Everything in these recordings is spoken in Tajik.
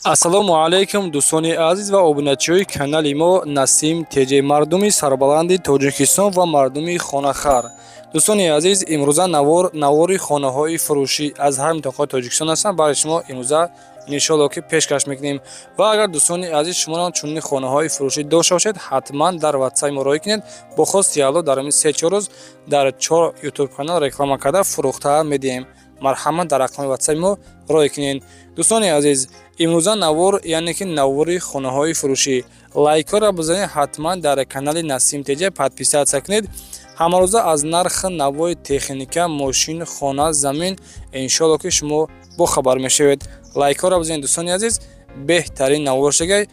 Ассалому алайкум, дӯстони азиз ва обуначиҳои канали мо Насим ТЖ, мардуми сарбаланди Тоҷикистон ва мардуми хонахар. Дӯстони азиз, имрӯза навор навори хонаҳои фурӯшӣ аз ҳар минтақаи Тоҷикистон ҳастанд, барои шумо имрӯза иншоалло ки пешкаш мекунем. Ва агар, дӯстони азиз, шуморо чунин хонаҳои фурӯшӣ дошта бошед, ҳатман дар ватсапи мо роҳӣ кунед. Бо хости Алло дар ҳамин 3-4 рӯз дар чор ютуб канал реклама карда фурӯхта медиҳем. Марҳамат, дар рақами ватсапи мо роҳӣ кунед. Дӯстони азиз, имрӯза навор, яъне ки навори хонаҳои фурӯшӣ. Лайкҳоро бизанед, ҳатман дар канали Насим ТЖ подписаться кунед. Ҳамарӯза аз нархи навои техника, мошин, хона, замин иншоалло ки шумо бохабар мешавед. Лайкҳоро бизанед, дӯстони азиз, беҳтарин навор шагай.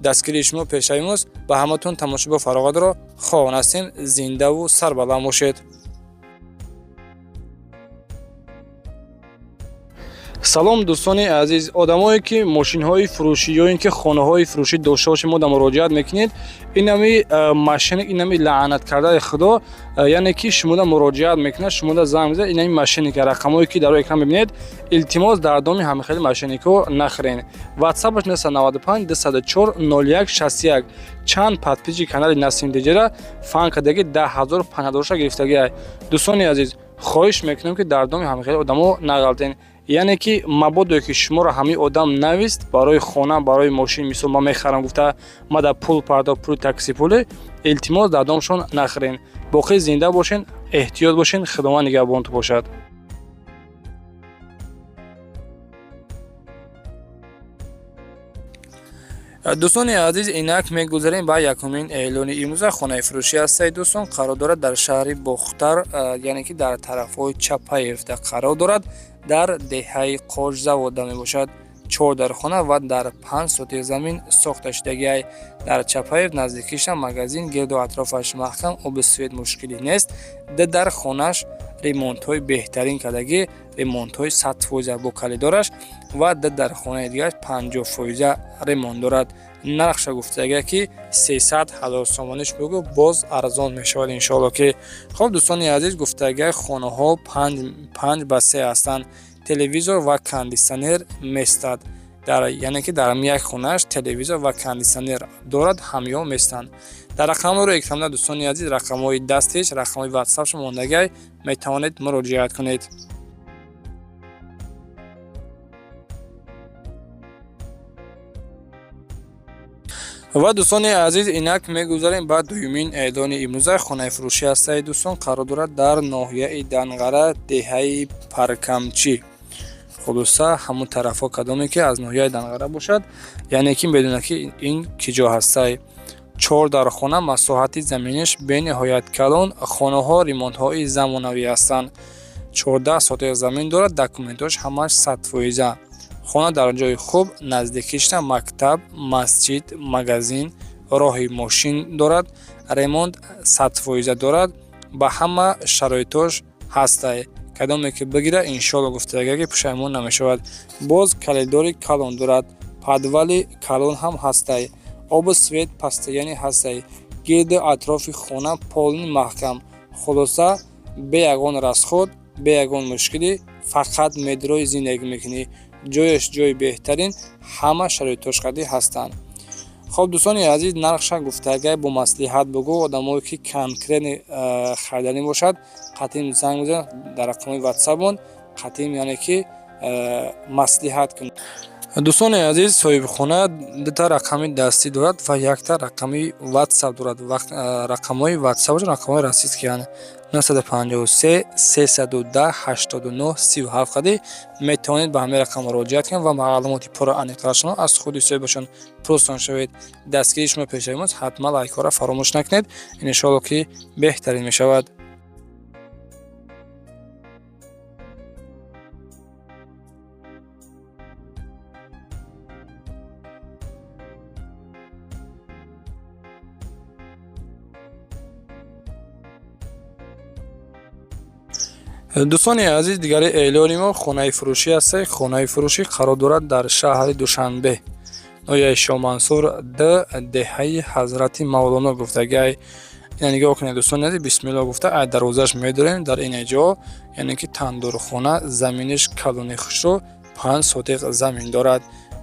Дастгирии шумо пешаи мост. Ба ҳаматон тамошобо фароғатро хоҳон ҳастем. Зиндаву сарбаланд бошед. Салом, дӯстони азиз. Одамое ки мошинҳои фурӯшӣ ё ин ки хонаҳои фурӯшӣ дошта бошед, мо да муроҷиат мекунед. Инами мошенник, инами лаънат кардаи Худо, яъне ки шумода муроҷиат мекунад, шумода занг мезанад. Инами мошенника, рақамҳое ки дар рӯи экран мебинед, илтимос, дар доми ҳамихели мошенникҳо нахӯрен. Ватсапаш 995 204 01 61. Чанд подписчики канали Насим ТЖра фан кардаги, 10 000, 5 ҳазорша гирифтагиай. Дӯстони азиз, хоҳиш мекунем ки дар доми ҳамихели одамо нағалтен. Яъне ки мабодое ки шуморо ҳамин одам навист барои хона, барои мошин, мисол, ман мехарам гуфта, мада пул пардо, пули такси, пуле, илтимос, дар домшон нахӯрен. Боқӣ зинда бошен, эҳтиёт бошен, Худованд нигаҳбонту бошад. Дӯстони азиз, инак мегузарем ба якумин эълони имрӯза. Хонаи фурӯшӣ ҳастаи, дӯстон, қарор дорад дар шаҳри Бохтар, яъне ки дар тарафҳои Чапаевда қарор дорад, дар деҳаи Қошзавода мебошад. Чор дархона ва дар 5 сотих замин сохта шудагиай. Дар Чапаев наздикиша магазин, гирду атрофаш маҳкам, оби свет мушкилӣ нест. Ду дар хонаш ремонтҳои беҳтарин кардагӣ, ремонтҳои 100 фоиза бо калидораш, ва ду дар хонаи дигараш 50 фоиза ремонт дорад. Нархша гуфтага ки 300 000 сомониш бугу, боз арзон мешавад иншоалло ки. Хоб, дӯстони азиз, гуфтага хонаҳо 5 ба 3 ҳастанд. Телевизор ва кондитсионер местад дар, яъне ки дар як хонааш телевизор ва кондитсионер дорад, ҳамён местанд. Дар рақамҳоро экран, дӯстони азиз, рақамҳои дастиш, рақамҳои ватсапш мондагай, метавонед муроҷиат кунед. Ва, дӯстони азиз, инак мегузарем ба дуюмин эълони имрӯза. Хонаи фурӯшӣ ҳастаи, дӯстон, қарор дорад дар ноҳияи Данғара, деҳаи Паркамчӣ. Хулоса, ҳамун тарафҳо кадоме ки аз ноҳияи Данғара бошад, яъне ки медонад ки ин ки ҷо ҳастай. Чор дархона, масоҳати заминиш бениҳоят калон, хонаҳо ремонтҳои замонавӣ ҳастанд. 14 сотих замин дорад, документҳош ҳамаш 100 фоиза. Хона дар ҷои хуб, наздикишта мактаб, масҷид, магазин, роҳи мошин дорад, ремонт 100 фоиза дорад, ба ҳама шароитош ҳастай. Кадоме ки бигира, иншоалло гуфтага ки пушаймон намешавад. Боз калидори калон дорад, подвали калон ҳам ҳастай, обу свет постоянный ҳастай, гирду атрофи хона полный маҳкам. Хулоса, бе ягон расход, бе ягон мушкилӣ, фақат медрои зиндагӣ мекунӣ. Ҷояш ҷои беҳтарин, ҳама шароитош қадӣ ҳастанд. Хоб, дӯстони азиз, нархша гуфтагай, бо маслиҳат бугӯ. Одамое ки конкретный хариданӣ бошад, қатъин занг бизанед дар рақамҳои ватсапмон, қатъин, яъне ки маслиҳат кунед. Дӯстони азиз, соҳибхона дута рақами дастӣ дорад ва якта рақами ватсап дорад. Рақамҳои ватсап рақамҳои российскиянд: 953 310 89 37. Қади метавонед ба ҳамин рақам муроҷиат кунед ва маълумоти пурра аниқтарашонро аз худи соҳибашон пурсон шавед. Дастгирии шумо пешаи мост. Ҳатман лайкҳоро фаромӯш накунед. Иншоалло ки беҳтарин мешавад. Дӯстони азиз, дигари эълони мо хонаи фурӯшӣ аст. Хонаи фурӯшӣ қарор дорад дар шаҳри Душанбе, ноҳияи Шоҳмансур, д деҳаи Ҳазрати Мавлоно гуфтагай. Ина нигоҳ кунед, дӯстони азиз, бисмилло гуфта ай дарвозааш медорем. Дар ин ҷо, яъне ки тандурхона, заминиш калони хушрӯ, 5 сотиқ замин дорад.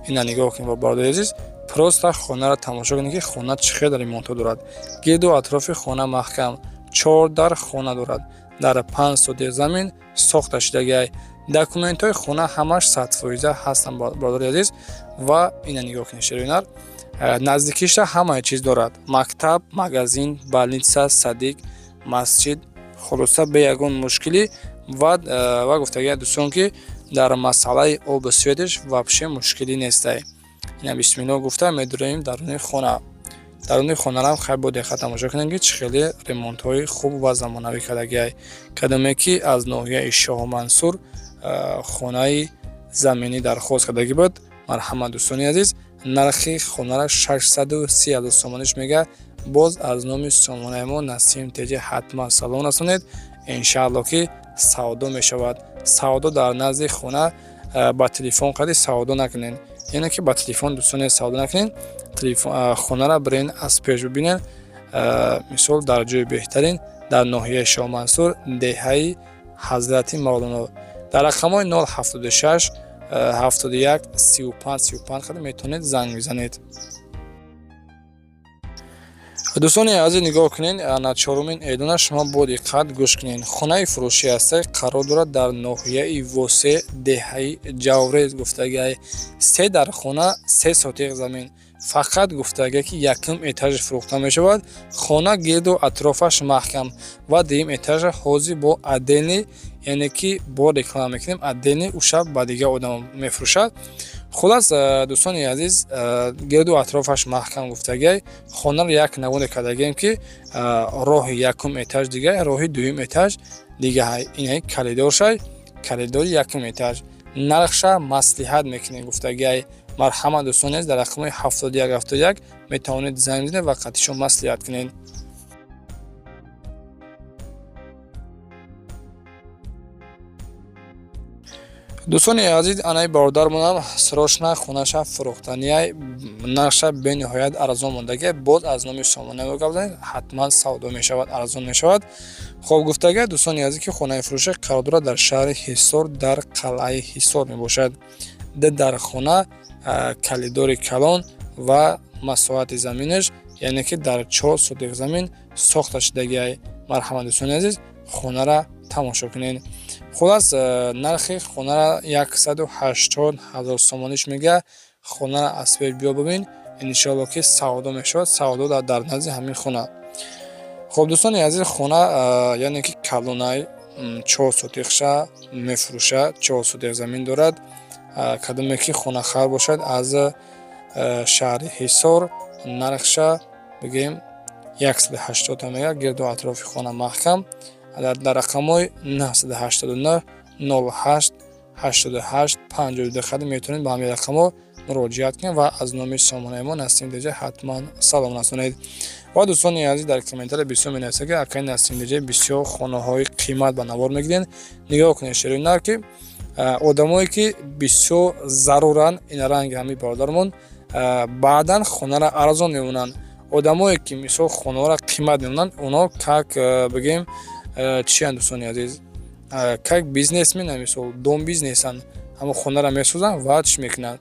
Ина нигоҳ кунед, бародари азиз, просто хонаро тамошо кунед, ки хона чӣ хел ремонтҳо дорад. Гирду атрофи хона маҳкам, чор дар хона дорад, дар 5 сотих замин сохта шудагиай. Документҳои хона ҳамаш 100% ҳастанд, бародари азиз. Ва ина нигоҳ кунед, шеринар, наздикиша ҳамаи чиз дорад: мактаб, магазин, больница, садик, масҷид. Хулоса, бе ягон мушкилӣ. Ва гуфтагия, дӯстон, ки дар масъалаи обу светиш вообще мушкилӣ нестай. Ина бисмилло гуфта медуроем даруни хона. Даруни хонарам хайр, бо диққат тамошо кунем, ки чӣ хеле ремонтҳои хуб ва замонавӣ кардагиай. Кадоме ки аз ноҳияи Шоҳмансур хонаи заминӣ дархост кардагӣ буд, марҳамат, дӯстони азиз. Нархи хонара 630 000 сомониш мега. Боз аз номи сомонаи мо Насим Теҷи ҳатман салом расонед, иншаалло, ки савдо мешавад. Савдо дар назди хона, ба телефон қади савдо накунед, яъне ки ба телефон, дӯстоне, савдо накунед. Хонара бирен, аз пеш бибинед. Мисол, дар ҷои беҳтарин, дар ноҳияи Шоҳмансур, деҳаи Ҳазрати Мавлоно, дар рақамҳои 076 71 35 35 қади метавонед занг бизанед. Дӯстони азиз, нигоҳ кунед, ана чорумин эълона, шумо бо диққат гӯш кунед. Хонаи фурӯшӣ ҳастай, қарор дорад дар ноҳияи Восе, деҳаи Ҷаврез. Гуфтагиай, се дар хона, 3 сотиқ замин. Фақат гуфтагия, ки якум этажи фурӯхта мешавад. Хона гирду атрофаш маҳкам ва дуюм этажа ҳозир бо отдельный, яъне ки бо реклама мекунем, отдельный уша ба дигар одам мефурӯшад. Хулас, дӯстони азиз, гирду атрофаш маҳкам гуфтагиай. Хонаро як наводе кардагием, ки роҳи якум этаж дига, роҳи дуюм этаж дига. Ина коридоршай, коридори якум этаж. Нархша маслиҳат мекунем гуфтагиай. Марҳамат, дӯстони азиз, дар рақамҳои 71 71 метавонед занг бизанед ва қатъишо маслиҳат кунед. Дӯстони азиз, анаи бародармонам срочно хонаша фурӯхтанияй, нархша бениҳоят арзон мондагия. Боз аз номи сомона гап занед, ҳатман савдо мешавад, арзон мешавад. Хоб, гуфтагия, дӯстони азиз, ки хонаи фурӯшӣ қарор дорад дар шаҳри Ҳисор, дар қалъаи Ҳисор мебошад. Д дар хона, коридори калон ва масоҳати заминаш, яъне ки дар 4 сотих замин сохта шудагиай. Марҳамат, дӯстони азиз, хонара тамошо кунед. Хулас, нархи хонара 180 000 сомониш мега. Хонара аз пеш биё, бибин, иншоалло, ки савдо мешавад, савдо дар назди ҳамин хона. Хоб, дӯстони азиз, хона, яъне ки калонай, 4 сотихша мефурӯшад, 4 сотих замин дорад. Кадоме ки хонахар бошад аз шаҳри Ҳисор, нархша бигӯем 180 мега. Гирду атрофи хона маҳкам. Дар рақамҳои 989 08 88 52 қадим метавонед ба ҳамин рақамҳо муроҷиат кунед ва аз номи сомонаи мо Насим Деҷа ҳатман салом расонед. Ва дӯстони азиз, дар комментария бисёр менависад, ки акаи Насим Деҷа, бисёр хонаҳои қимат ба навор мегиред. Нигоҳ кунед, шеринар, ки одамое ки бисёр заруранд, ин ранги ҳамин бародармон, баъдан хонаро арзон мемонанд. Одамое ки мисол хонаҳоро қимат мемонанд, онҳо, как бигӯем, чиянд, дӯстони азиз, как бизнесмен, мисол дом бизнесанд. Ҳамон хонаро месозанд ва чӣ мекунанд?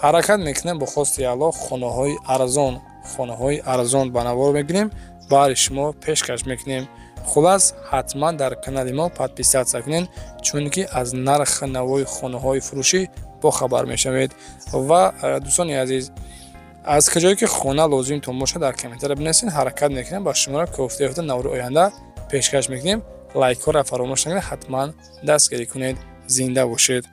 Ҳаракат мекунем, бо хости Аллоҳ, хонаҳои арзон, хонаҳои арзон ба навор мегирем, баҳри шумо пешкаш мекунем. Хулас, ҳатман дар канали мо подписаться кунед, чунки аз нархи навои хонаҳои фурӯшӣ бохабар мешавед. Ва дӯстони азиз, аз куҷое ки хона лозимтон бошад, дар комментария бинависед, ҳаракат мекунем, ба шуморо кофта ёфта навори оянда пешкаш мекунем. Лайкҳоро фаромӯш накунед, ҳатман дастгирӣ кунед. Зинда бошед.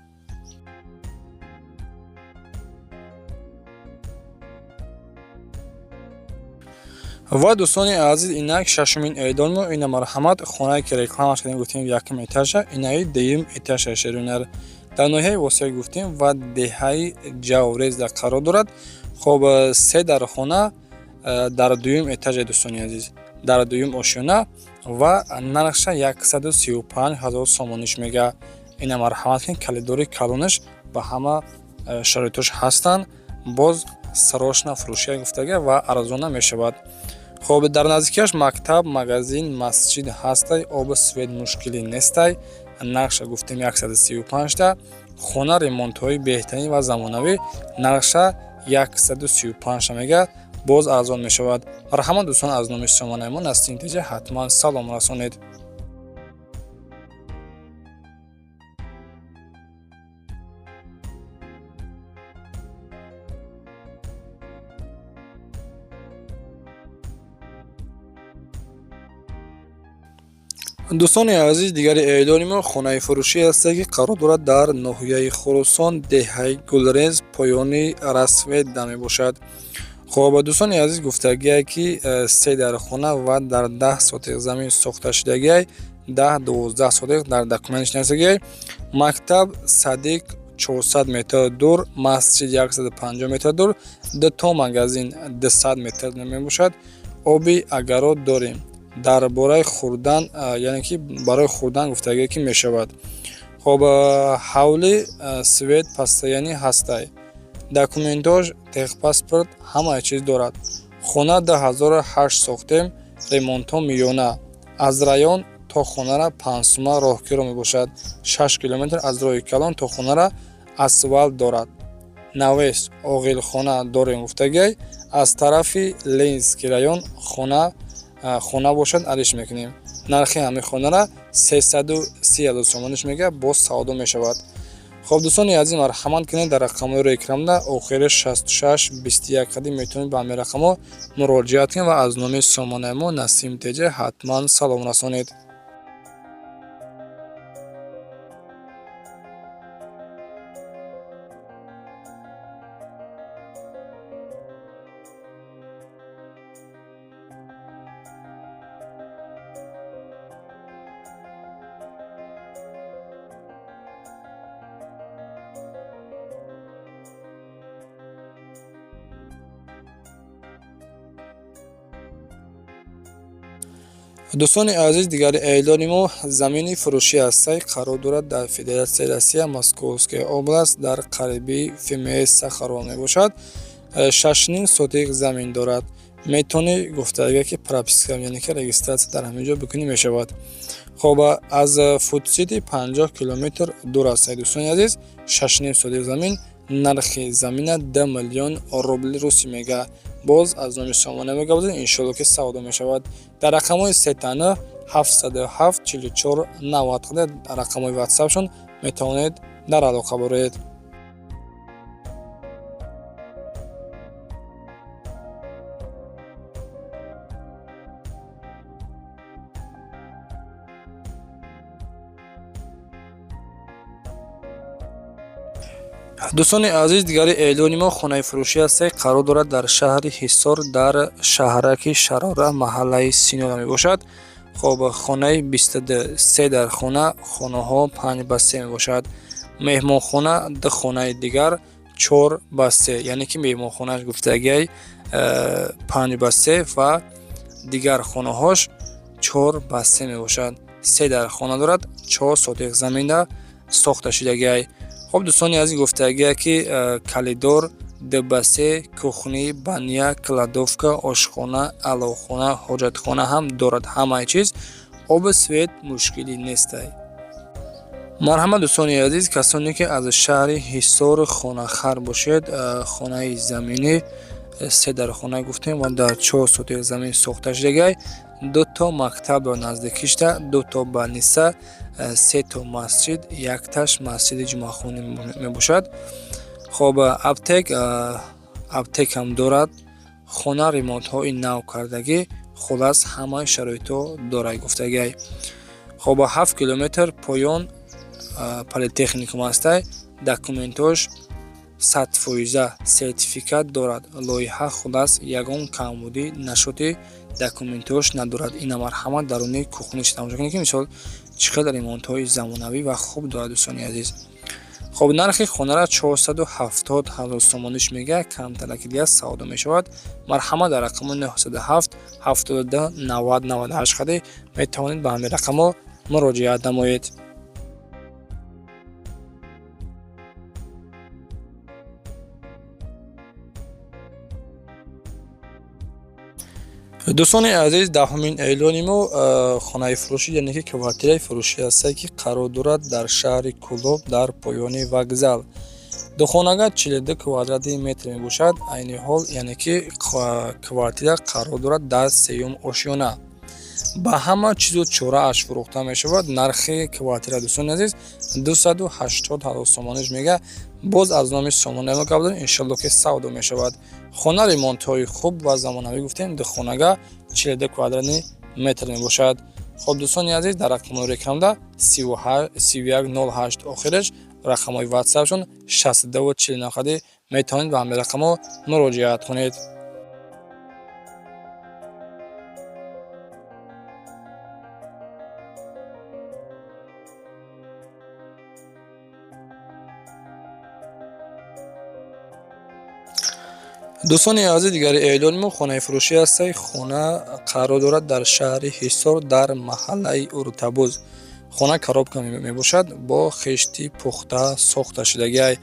Ва дӯстони азиз, инак шашумин эъдонмо. Ина марҳамат, хонае ки рекламаш кардем, гуфтем якум этажа, инаи дуюм этажа, шерунар, дар ноҳияи Восея гуфтем ва деҳаи Ҷаврезда қарор дорад. Хоб, се дар хона, дар дуюм этажа, дӯстони азиз, дар дуюм ошёна ва нархша 135 000 сомониш мега. Ина марҳамат кунед, коридори калонаш ба ҳама шароитош ҳастанд. Боз срочно фурӯшия гуфтага ва арзона мешавад. Хоб, дар наздикиаш мактаб, магазин, масҷид ҳастай, обу свет мушкилӣ нестай. Нархша гуфтем 135-та. Хона ремонтҳои беҳтарин ва замонавӣ, нархша 135 мега, боз арзон мешавад. Марҳамат, дӯстон, аз номи сомонаи мо Насим Теҷа ҳатман салом расонед. Дӯстони азиз, дигари эълони мо хонаи фурӯшӣ ҳаста, ки қарор дорад дар ноҳияи Хуросон, деҳаи Гулрез, поёни Рассвет мебошад. Хоб, дӯстони азиз, гуфтагие, ки се дар хона ва дар 10 сотих замин сохта шудагиай, 10-12 сотих дар документш нависагиай. Мактаб, садик 400 метр дур, масҷид 150 метр дур, дуто магазин 200 метр мебошад. Оби агарот дорем. Дар бораи хӯрдан, яъне ки барои хӯрдан гуфтагие, ки мешавад. Хоб, ҳавли, свет постоянный ҳастай, документош, техпаспорт, ҳамаи чиз дорад. Хона 2008 сохтем, ремонтҳо миёна. Аз район то хонара 5 сума роҳкиро мебошад, 6 километр аз роҳи калон то хонара асфалт дорад. Навес, оғилхона дорем гуфтагиай. Аз тарафи Ленинский район хона бошад, алиш мекунем. Нархи ҳамин хонара 330 000 сомониш мега, боз савдо мешавад. Хоб, дӯстони азиз, марҳамат кунед, дар рақамҳои рӯи экранда охири 66 21 қадим метавонед ба ҳамин рақамҳо муроҷиат кунед ва аз номи сомонаи мо Насим Теҷа ҳатман салом расонед. Дӯстони азиз, дигари эълони мо замини фурӯшӣ ҳастай, қарор дорад дар Федератсияи Россия, Московская область, дар қариби ФМС Сахарова мебошад. 6,5 сотих замин дорад. Метавонӣ, гуфтага, ки прописка, яъне ки регистрация дар ҳамин ҷо бикунӣ мешавад. Хоб, аз Фудсити 50 километр дур аст. Дӯстони азиз, 6,5 сотих замин, нархи замина 2 миллион рубли русӣ мега, боз аз номи сомона мегавзем, иншоалло, ки савдо мешавад. Дар рақамҳои сетана 707 44 90 рақамҳои ватсапшон метавонед дар алоқа боред. Дӯстони азиз, дигари эълони мо хонаи фурӯшӣ ҳасте, қарор дорад дар шаҳри Ҳисор, дар шаҳраки Шарора, маҳаллаи Синода мебошад. Хоб, хонаи 22, се дар хона, хонаҳо 5 ба 3 мебошад. Меҳмонхона, ду хонаи дигар 4 ба 3, яъне ки меҳмонхонааш гуфтагиай 5 ба 3 ва дигар хонаҳош 4 ба 3 мебошад. Се дар хона дорад, 4 сотих замина сохта шудагиай. Хоб, дӯстони азиз, гуфтагие, ки коридор 2 ба 3, кухня, баня, кладовка, ошхона, аловхона, ҳоҷатхона ҳам дорад, ҳамаи чиз. Обу свет мушкилӣ нестай. Марҳамат, дӯстони азиз, касоне ки аз шаҳри Ҳисор хонахар бошед, хонаи заминӣ, се дар хона гуфтем ва дар 4 сотих замин сохта шудагиай. Дуто мактабро наздикишта, дуто больница, сето масҷид, якташ масҷиди ҷумъахонӣ мебошад. Хоб, аптекам дорад. Хона ремонтҳои нав кардагӣ, хуллас, ҳамаи шароитҳо дорад гуфтагиай. Хоб, 7 километр поён политехникум ҳастай. Документҳош 100%, сертификат дорад, лоиҳа, хуллас, ягон камбудӣ нашуди документҳош надорад. Ина, марҳамат, даруни кухниш тамошо кунед, ки мисол чӣ қадар ремонтҳои замонавӣ ва хуб дорад, дӯстони азиз. Хоб, нархи хонара 470 ҳазор сомониш мега, камтараки дига савдо мешавад. Марҳамат, дар рақами 907 72 90 98 қади метавонед ба ҳамин рақамҳо муроҷиат намоед. Дӯстони азиз, 10-умин эълони мо хонаи фурӯшӣ, яъне ки квартираи фурӯшӣ ҳастае, ки қарор дорад дар шаҳри Кӯлоб, дар поёни вокзал. Духонага 42 квадрати метр мебошад. Айни ҳол, яъне ки квартира қарор дорад дар сеюм ошёна. Ба ҳама чизу чорааш фурӯхта мешавад. Нархи квартира, дӯстони азиз, 280 ҳазор сомониш мега. Боз аз номи Сомона мо гап дорем, иншалло ки савдо мешавад. Хона ремонтҳои хуб ва замонавӣ гуфтем, духонага 42 квадратни метр мебошад. Хоб, дӯстони азиз, дар рақамҳои рекламда 3108 охираш рақамҳои ватсапшон 62 49 метавонед ба ҳамин рақамҳо муроҷиат кунед. Дӯстони азиз, дигари эълони мо хонаи фурӯшӣ ҳастаи. Хона қарор дорад дар шаҳри Ҳисор, дар маҳаллаи Уртабуз. Хона коробка мебошад, бо хишти пухта сохта шудагиай,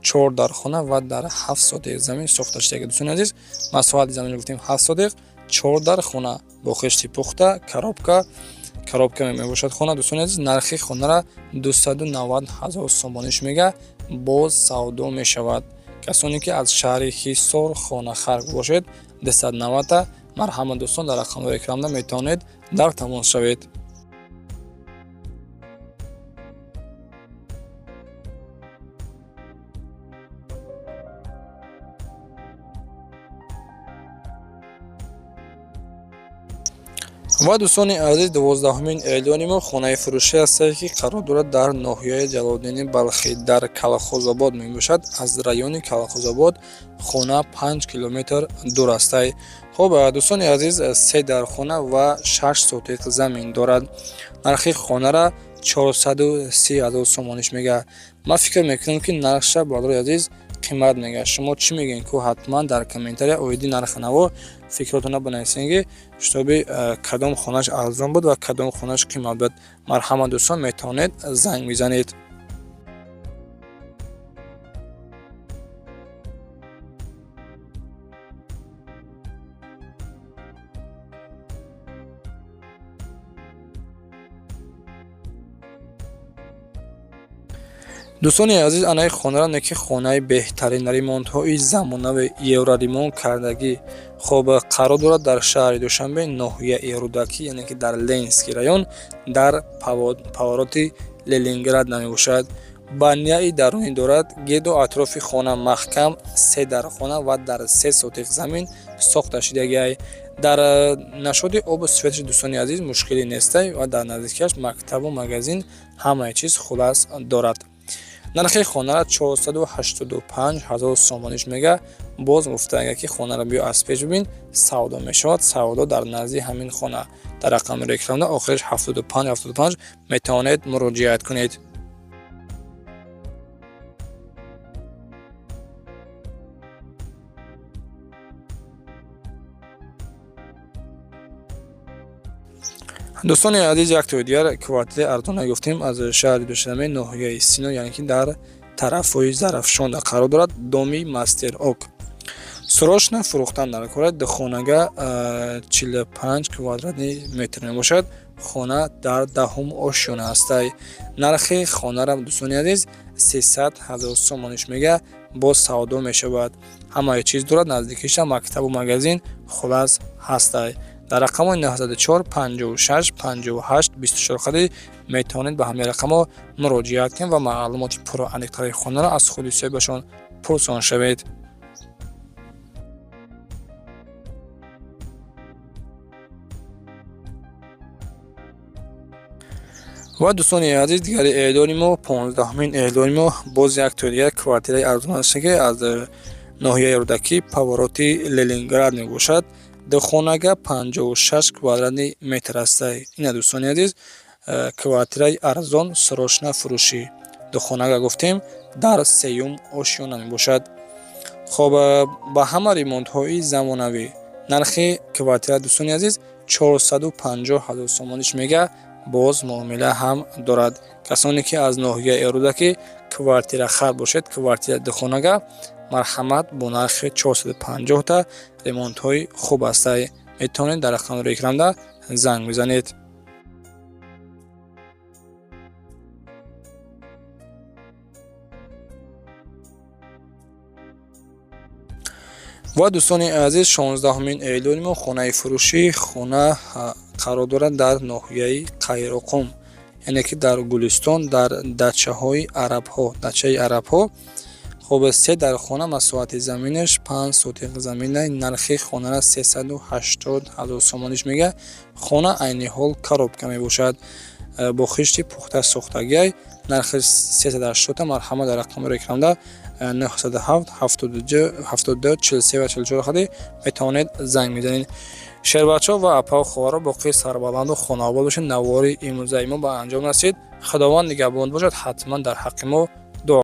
чор дар хона ва дар 7 сотих замин сохта шудагӣ. Дӯстони азиз, масоҳати замин гуфтем 7 сотих, чор дар хона бо хишти пухта, коробка мебошад хона. Дӯстони азиз, нархи хонара 290 ҳазор сомониш мега, боз савдо мешавад. Касоне ки аз шаҳри Ҳисор хонахар бошед, 290-та, марҳамат, дӯстон, дар рақамҳои экранда метавонед дар тамос шавед. Ва дӯстони азиз, 12-умин эълони мо хонаи фурӯшӣ ҳастае, ки қарор дорад дар ноҳияи Ҷалолиддини Балхӣ, дар Калхозобод мебошад. Аз райони Калхозобод хона 5 километр дур астай. Хоб, дӯстони азиз, се дар хона ва 6 сотих замин дорад. Нархи хонара 430 ҳазор сомониш мега. Ман фикр мекунам, ки нархша, бародари азиз, қимат мега. Шумо чӣ мегӯед ку? Ҳатман дар комментария оиди нархи наво фикротона бинависед, ки шитоби кадом хонаш арзон буд ва кадом хонаш қимат буд. Марҳамат, дӯстон, метавонед занг бизанед. Дӯстони азиз, анаи хонара не ки хонаи беҳтарин, ремонтҳои замонави, евроремонт кардагӣ. Хоб, қарор дорад дар шаҳри Душанбе, ноҳияи Рӯдакӣ, яъне ки дар Ленинский район, дар повороти Ленинград намебошад. Баняи дарунӣ дорад, гирду атрофи хона маҳкам, се дар хона ва дар 3 сотих замин сохта шудагиай. Дар нашоди обу светаш, дӯстони азиз, мушкилӣ нестай ва дар наздикиаш мактабу магазин, ҳамаи чиз хулас дорад. Нархи хонара 485 ҳазор сомониш мега. Боз гуфта, агар ки хонаро биё аз пеш бибин, савдо мешавад. Савдо дар назди ҳамин хона дар рақами рекламда охириш 75 75 метавонед муроҷиат кунед. Дӯстони азиз, як тои дигар квартираи арзона гуфтем, аз шаҳри Душанбе, ноҳияи Сино, яъне ки дар тарафҳои Зарафшонда қарор дорад, доми Мастер Ок. Срочно фурӯхтан дар кора. Духонага 45 квадратни метр мебошад. Хона дар даҳум ошёна ҳастай. Нархи хонара, дӯстони азиз, 300 ҳазор сомониш мега, боз савдо мешавад. Ҳамаи чиз дорад, наздикиша мактабу магазин хулас ҳастай. Дар рақамҳои 904 56 58 24 хади метавонед ба ҳамин рақамҳо муроҷиат кунед ва маълумоти пурра аниқтари хонаро аз худи соҳибашон пурсон шавед. Ва дӯстони азиз, дигари эълони мо, 15-умин эълони мо, боз як тои дигар квартираи арзон аст, ки аз ноҳияи Рӯдакӣ, повороти Ленинград мебошад. Духонага 56 квадратни метр ҳастай. Ина, дӯстони азиз, квартираи арзон, срочно фурӯшӣ. Духонага гуфтем, дар сеюм ошёна мебошад. Хоб, ба ҳама ремонтҳои замонавӣ. Нархи квартира, дӯстони азиз, 450 ҳазор сомониш мега, боз муомила ҳам дорад. Касоне ки аз ноҳияи Рӯдакӣ квартира хар бошед, квартира духонага, марҳамат, бо нархи 450-та, ремонтҳои хуб ҳастай. Метавонед дар рақамҳои экранда занг бизанед. Ва дӯстони азиз, 16-умин эълони мо хонаи фурӯшӣ. Хона қарор дорад дар ноҳияи Қайроқум, яъне ки дар Гулистон, дар дачаҳои арабҳо, дачаи арабҳо. Хоб, се дар хона, масоҳати заминаш 5 сотиқ замина. Нархи хонара 380 ҳазор сомониш мега. Хона айни ҳол коробка мебошад, бо хишти пухта сохтагиай. Нархи 380. Марҳамат, дар рақамҳои экранда 907 72 43 ва 44 хади метавонед занг мезанед. Шербачаҳо ва апаву хоҳаро, боқӣ сарбаланду хонаобод бошед. Навори имрӯзаи мо ба анҷом расид. Худованд нигаҳбон бошад. Ҳатман дар ҳаққи мо.